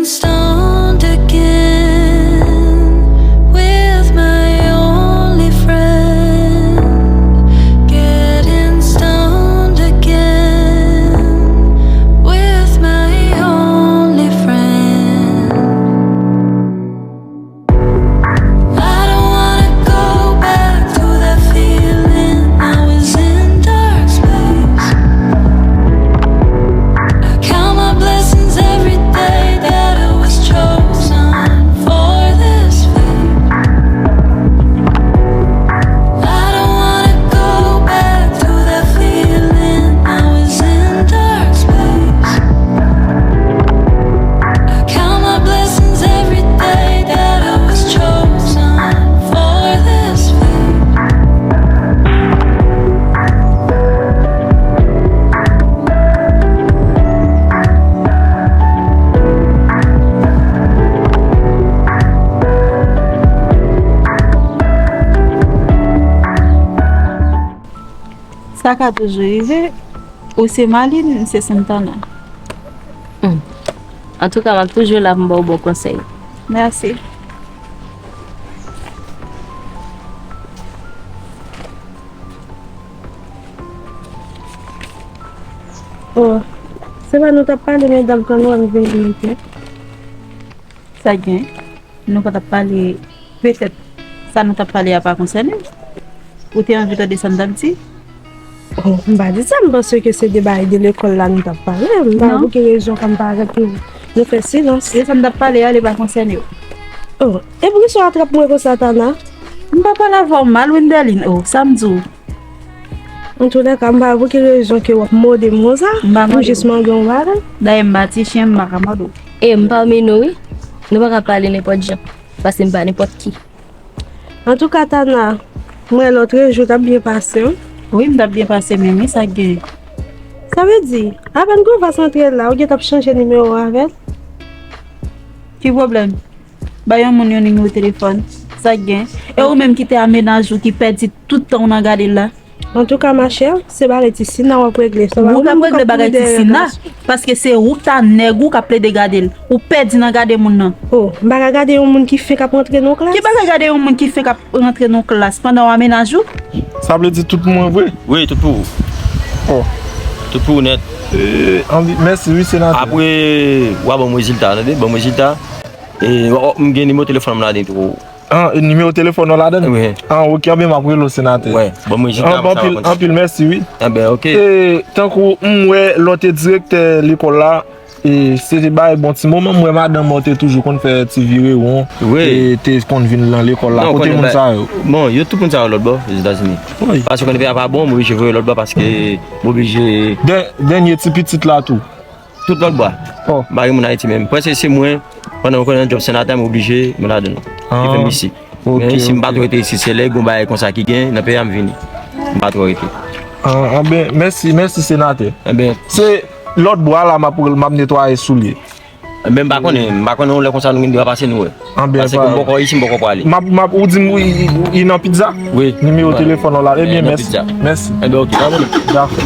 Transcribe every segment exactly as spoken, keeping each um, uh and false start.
Stoned again with my only friend. Getting stoned again with my only friend. I don't wanna go back to that feeling. I was in dark space. I count my blessings every day that I was chosen for this fate. I don't wanna go back to that feeling. I was in dark space. I count my blessings every day that I was chosen for this fate. Sa ka toujou rive. Ou se Maline, m se Santana. Hmm. Antouka, m ap toujou la pou m ba w bon konsèy. Mèsi. Oh, se pa nou t ap pale, medam, kan nou wè m vini, sa gen? Nou pa t ap pale, petèt sa nou t ap pale a pa konsène w. Ou te anvi tande sa m t ap di? Oh, m pa di sa, m panse ke se de bagay de lekòl la nou t ap pale. M pa wè pou ki rezon kan m pa rete nou fè silans. E sa m t ap pale a, li pa konsène w. Oh, e poukisa w atrap mwen konsa, Tana? M pa pale avè w mal, Wendeline. Oh, sa m di w? Antoulèka, m pa wè pou ki rezon ke w ap mòde m konsa. M pa mòde w. M jis mande w yon bagay. Dayè, m pa ti chen, m pa ka mòde w. E m pami nou, wi. Nou pa ka pale nenpòt jan, paske m pa nenpòt ki. Antouka, Tana, m wè lòtrejou t ap byen pase, wi. Wi, m t ap byen pase menm, wi, sa k gen? Sa vle di, apèn Govas antre la, ou gentan ap chanje nimewo avè l? Ki pwoblèm? Bay yon moun yon nimewo telefòn, sa k gen? E ou menm ki te a mennaj ou ki pèdi tout tan w nan gade l la? Antouka, machè, se bagay ti Sina w ap regle. Ou p ap regle bagay ti Sina, paske se ou k ta nèg ou k ap plede gade l. Ou pèdi nan gade moun nan. Oh, m pa ka gade yon moun ki fenk ap rantre nan yon klas? Ki bagay gade yon moun ki fenk ap rantre nan yon klas pandan w a mennaj ou? Sa vle di tout pou mwen vre? Wi, tout pou ou. Oh. Tout pou ou nèt. Eh, anvi, mèsi, wi, senatè. Apre, w a ban m rezilta, tande? Ban m rezilta. E, w a, m gen nimewo telefòn m ladan tou. Ah, nimewo telefòn ou ladan? Wi. Ah, ok, anben m ap rele w, senatè. Wi, ban m rezilta pou sa w ap konn. Anpil, anpil mèsi, wi. Enben, ok. E, tankou m wè lè w te direktè lekòl la, e, se te bay bon ti moman, m wè madanm mwen te toujou konn fè ti virewon, wi, e te konn vin nan lekòl la. Kote moun sa yo? Bon, yo tout moun sa yo lòt bò, Ozetazini. Wi. Paske konnen peyi a pa bon, m oblije voye lòt bò paske m oblije. Dè-, dènye ti pitit la tou. Tout lòt bò. Oh. M pa gen moun Ayiti menm. Prèske se mwen, pandan m konnen djòb senatè, m oblije, m ladan l. Ki fè m isi. Men isi, m pa twò rete isi. Se lè gon bagay konsa ki gen, nan peyi a m vini. M pa twò rete. Ah, anben, mèsi, mèsi, senatè. Enben. Se lòt bò a la m ap, m ap netwaye soulye. Enben, m pa konnen, m pa konnen yon lè konsa nou gen dwa pase nou wè. Anben, paske m poko isi, m poko prale. M ap, m ap, ou di m, wi, i, i, i nan pizza? Wi. Nimewo telefòn ou la. Ebyen, mèsi. Mèsi. Enben, ok, pa pwoblèm. Dakò.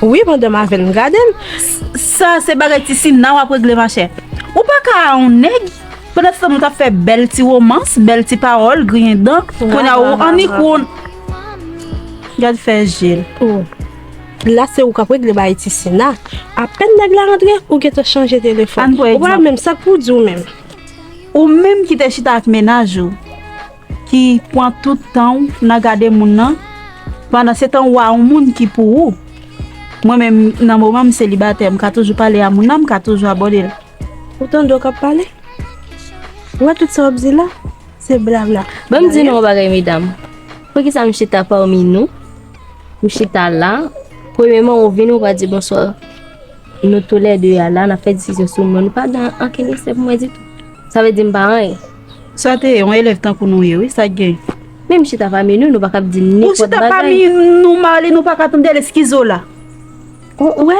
Oh, wi, pandan m avè l, m gade l. S-, sa se bagay ti Sina w ap regle, machè. Ou pa ka yon nèg, pandan se tan nou t ap fè bèl ti womans, bèl ti pawòl, griyen dan, kounye a ou annik ou. Gad fè je l. Oh. La se ou k ap regle bagay ti Sina. Apèn nèg la rantre, ou gentan chanje telefòn. Ou pa menm sa k pou di w menm. Ou menm ki te chita ak mennaj ou, ki pran tout tan w nan gade moun nan, pandan se tan ou a yon moun ki pou ou. Mwen menm, nan moman m selibatè, m ka toujou pale a moun nan, m ka toujou abòde l. Ou tande w k ap pale? Ou wè tout sa w ap di la? Se blabla. Ban m di nou yon bagay, medam. Poukisa m chita pami nou? M chita la. Premyeman, ou vini, ou pa di bonswa. Nou toulède a la, n ap fè diskisyon sou mwen. Nou pa gen ankenn respè pou mwen ditou. Sa vle di m pa anyen. Sa te ye, yon elèv tankou nou ye, wi, sa k gen? M chita pami nou, nou pa kab di nenpòt bagay. Ou chita pami nou, Marley, nou pa ka tande l, eskize w la. Ou wè,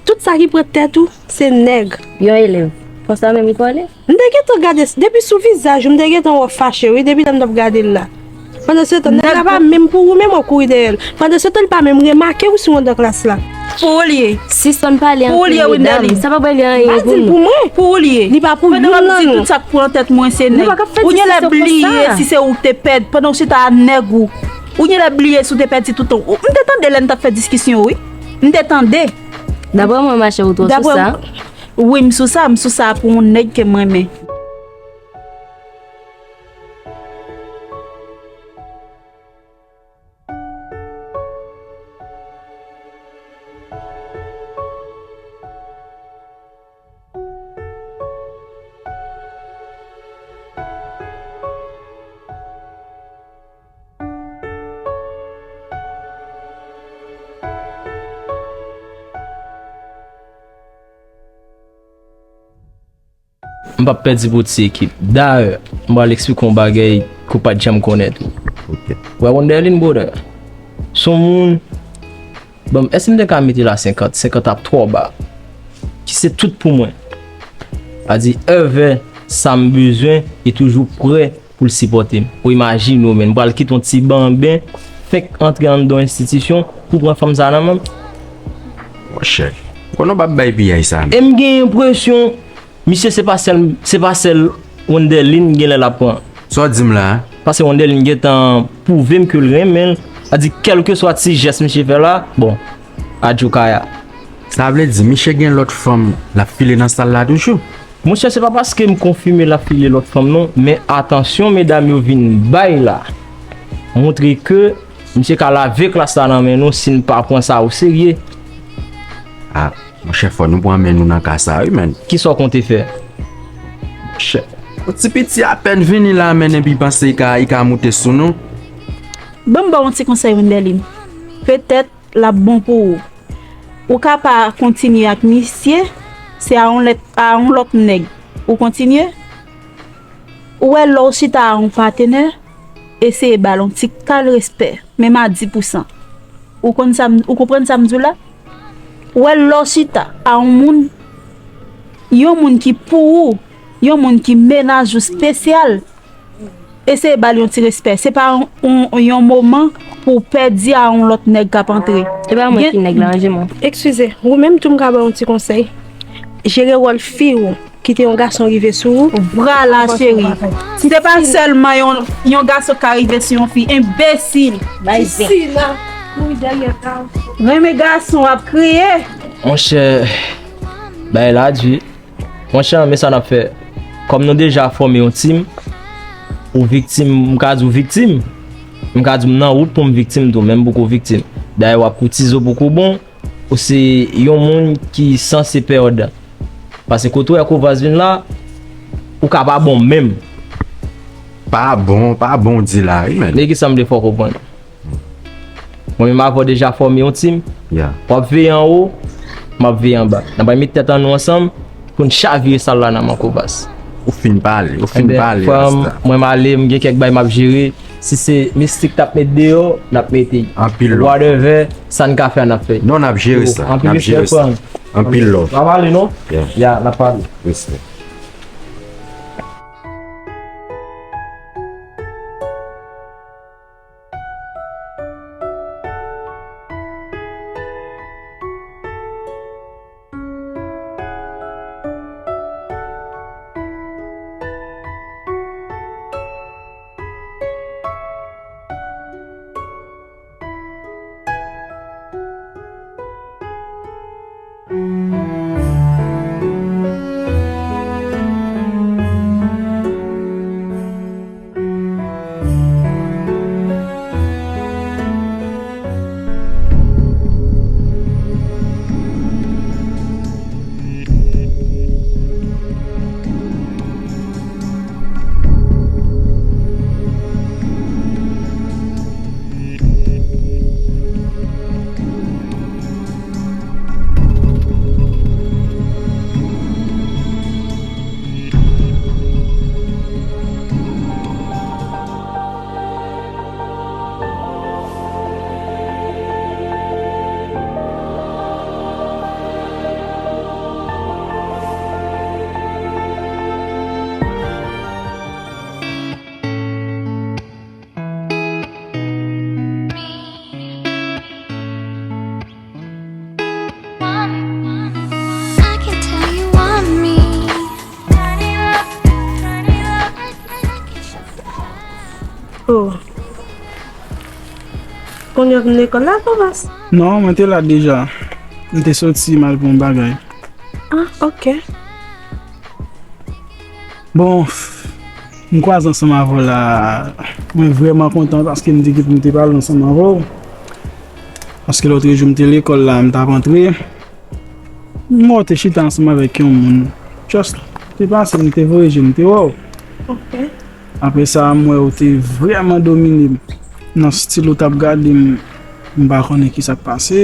tout sa ki pran tèt ou, se nèg. Yon elèv. Konsa menm li pale? M te gentan gade, depi sou vizaj ou, m te gentan wè w fache, wi, depi lè m t ap gade l la. Pandan se tan, nèg la pa menm pou ou, menm w ap kouri dèyè l. Pandan se tan, li pa menm remake w sou yon dan klas la. Pou ou l ye. Sispann pale anpil, medam. Pou ou l ye, Wendeline. Sa pa bay li anyen pou nou. Pou mwen. Pou ou l ye. Li pa pou youn nan nou. Pandan w ap di tout sa k pran tèt mwen, se nèg. Nou pa ka fè diskisyon konsa. Ou gen lè bliye si se ou k te pèdi, pandan w chita a nèg ou. Ou gen lè bliye si w te pèdi tout tan. Ou, m te tande lè n t ap fè diskisyon, wi. M te tande. Daprè mwen, machè, ou twò sou sa. Wi, m sou sa, m sou sa pou yon nèg ke m renmen. M p ap pèdi pou ti ekip. Dayè, m pral eksplike w yon bagay ke w pa t janm konnen tou. Ok. Wè Wendeline, brother, se yon moun, bon, èske m te ka mete l a senkant? Senkant ap twò ba. Ki se tout pou mwen. A di, èvè sa m bezwen, li toujou prè pou l sipòte m. Ou imajine w, men, m pral kite yon ti banben, fenk antre anndan yon enstitisyon pou pran fanm sa nan men m. Monchè, konnen w p ap bay piyay sa, men. E m gen enpresyon, misye se pa sèl, se pa sèl Wendeline genlè l ap pran. Sa w di m la a? Paske Wendeline gentan pwouve m ke l renmen l. A di, kèlkeswa ti jès misye fè la, bon, adjokaya. Sa vle di, misye gen lòt fanm l ap file nan sal la toujou? Monchè, se pa paske m konfime l ap file lòt fanm non, men atansyon medam yo vin bay la montre ke misye ka lave klas la nan men nou si n pa pran sa oserye. Ah, monchè, fò nou pran men nou nan ka sa wi, menn. Kisa w konte fè? Monchè. Yon ti piti apèn vini la, menn, epi panse li ka, li ka moute sou nou. Ban m ba w yon ti konsèy, Wendeline. Petèt l ap bon pou ou. Ou ka pa kontinye ak misye, se a yon lèt, a yon lòt nèg ou kontinye. Ou wè lè w chita a yon patenè, eseye ba l yon ti kal respè, menm a di pou san. Ou konn sa m, ou konprann sa m di w la? Ou wè lè w chita a yon moun, yon moun ki pou ou, yon moun ki mennaj ou espesyal, eseye ba l yon ti respè. Se pa yon, yon, yon moman pou w pèdi a yon lòt nèg k ap antre. Se pa mwen ki nèg la, ranje mwen. Eskize, ou menm tou m ka ba w yon ti konsèy. Jere wòl fi w. Kite yon gason rive sou ou. Vwala, cheri. Se pa sèlman yon, yon gason k ka rive sou yon fi. Enbesil. Bay zen. Renmen gason ap kriye. Monchè, bagay la di. Monchè, men sa n ap fè. Kòm nou deja fòme yon tim, ou viktim, m ka di w viktim. M ka di w m nan wout pou m viktim tou, men m poko viktim. Dayè, w ap koutize w poko bon, ou se yon moun ki sanse pèdi. Paske kote w wè Kovas vin la, ou ka pa bon menm. Pa bon, pa bon w di la, wi, menn. Men kisa m vle fè w konprann? Mwen menm avè w deja fòme yon tim. Yeah. W ap veye anwo, m ap veye anba. N ap met tèt an nou ansanm pou n chavire sal la nan men Kovas. Ou fin pale, ou fin pale, Rasta. Ebyen, frè m, mwen m ale, m gen kèk bagay m ap jere. Si se mistik t ap met deyò, n ap mete. Anpil love. Whatever, sa n ka fè, n ap fè. Non, n ap jere sa. Anpil respè, frè m. Anpil love. N ap pale, non? Yeah. Ya, n ap pale. Respè. Kounye a w vin lekòl la, Thomas? Non, mwen te la deja. M te soti m al pou yon bagay. Ah, ok. Bon, m kwaze ansanm avè w la. Mwen vrèman kontan paske m te gen pou m te pale ansanm avè w. Paske lòtrejou m te lekòl la, m t ap antre. M wè w te chita ansanm avèk yon moun. Just, te pase, m te voye je m, m te wè w. Ok. Apre sa, m wè w te vrèman domine m. Nan stil ou t ap gade m, m pa konnen ki sa k pase.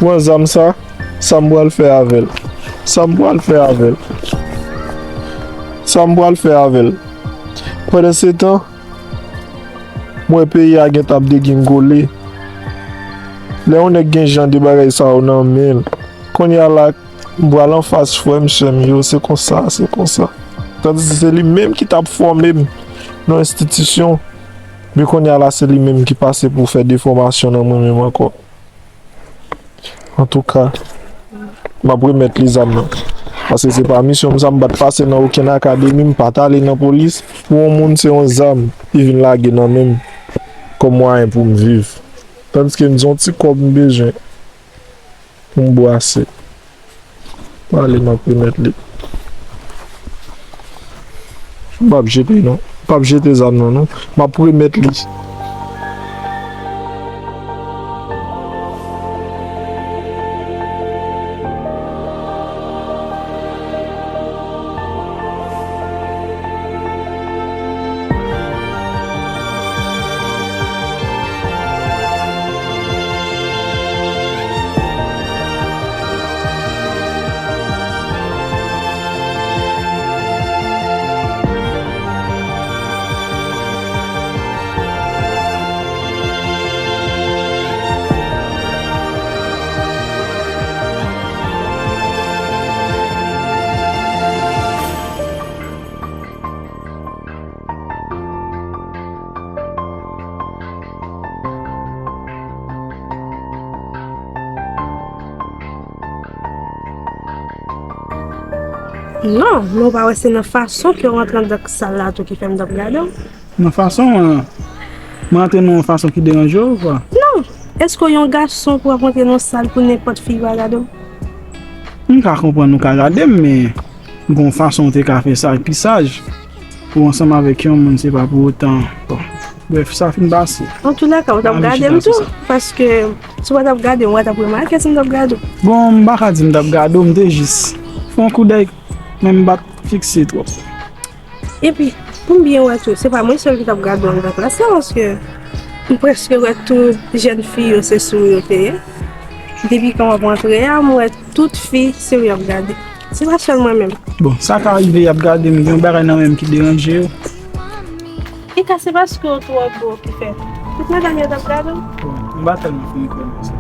Pran zam sa, sa m pral fè avè l? Sa m pral fè avè l? Sa m pral fè avè l? Pandansetan, m wè peyi a gentan ap degingole. Lè yon nèg gen jan de bagay sa yo nan men l, kounye a la, m pral anfas frè m, sè m yo, se konsa, se konsa. Tandis se li menm ki t ap fòme m nan enstitisyon, men kounye a la, se li menm ki pase pou fè defòmasyon nan mwen menm ankò. Antouka, m ap remèt li zam nan. Paske se pa misyon m sa, m pa t pase nan okenn akademi, m pa t ale nan polis. Pou yon moun, se yon zam, li vin lage nan men m kòm mwayen pou m viv. Tandiske m di yon ti kòb m bezwen pou m bwase. Pale, m ap remèt li. M p ap jete non. M p ap jete zam nan non. M ap remèt li. Non, men w pa wè se nan fason ke w rantre anndan sal la tou ki fè m t ap gade w? Nan fason, euh, mwen rantre nan yon fason ki deranje w, kwa? Non! Èske w yon gason pou w ap rantre nan sal pou nenpòt fi va gade w? M ka konprann ou ka gade m, men gon fason w te ka fè sa pi saj. Ou ansanm avèk yon moun, se pa pou otan. Bon, brèf, sa fin pase. Antoulèka, ou t ap gade m tou, paske si w pa t ap gade m, ou pa t ap remake si m t ap gade w. Bon, m pa ka di m t ap gade w, m te jis fè yon koudèy, men m pa t fikse twòp. Epi, pou m byen wè tou, se pa mwen sèl ki t ap gade w anndan klas la, paske m prèske wè tout jèn fi yo, se sou yo te ye. Depi kan w ap rantre a, m wè tout fi, se ou y ap gade. Se pa sèl mwen menm. Bon, sa ka rive y ap gade m, gen yon bagay nan men m ki deranje yo. Ika, se paske w twò gwo ki fè. Tout madanm yo t ap gade w? M pa tèlman fin kwè nan sa.